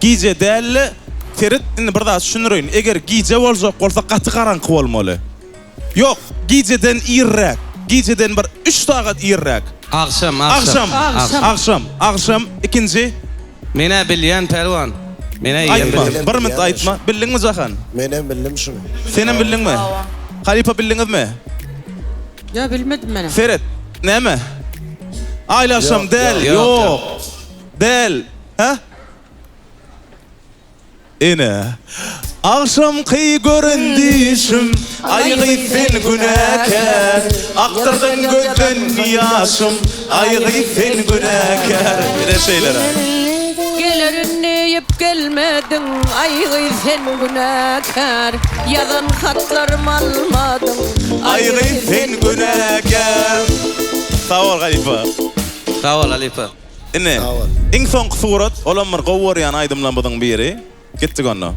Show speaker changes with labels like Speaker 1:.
Speaker 1: Gije däl-de, seret indi bir zat düşündireýin. Eger gije boljak bolsa gaty garaňky bolmaly. Ýok, gijeden irräk. Gijeden bir üç sagat irräk.
Speaker 2: Agşam, agşam.
Speaker 1: Agşam, agşam, agşam, ikinji.
Speaker 2: Men-ä bilýän, Pälwan. Men-ä eýýäm
Speaker 1: Aýtma,
Speaker 2: bildim.
Speaker 1: bir minut aýtma. Bildiňmi, Jahan?
Speaker 3: Menem bildim şuny.
Speaker 1: Senem bildiňmi? Halypa bildiňizmi?
Speaker 4: Ýok, bilmedim menem.
Speaker 1: Seret, näme? Aýly agşam däl, ýok. Däl, hä? Ine. Agşamky gören düýşüm, Aý gyz sen günäkär. Akdyrdyň gözden ýaşym, Aý gyz sen günäkär. Ine şeýleräk.
Speaker 4: Gelerin diýip gelmediň, Aý gyz sen günäkär. Ýazan hatlarym almadyň,
Speaker 1: Aý gyz sen günäkär. Sag bol halypa.
Speaker 2: Sag bol halypa.
Speaker 1: Ine, iň soňky surat, olam bir gowy görýän aýdymlarymyzyň biri. Gitdik onda.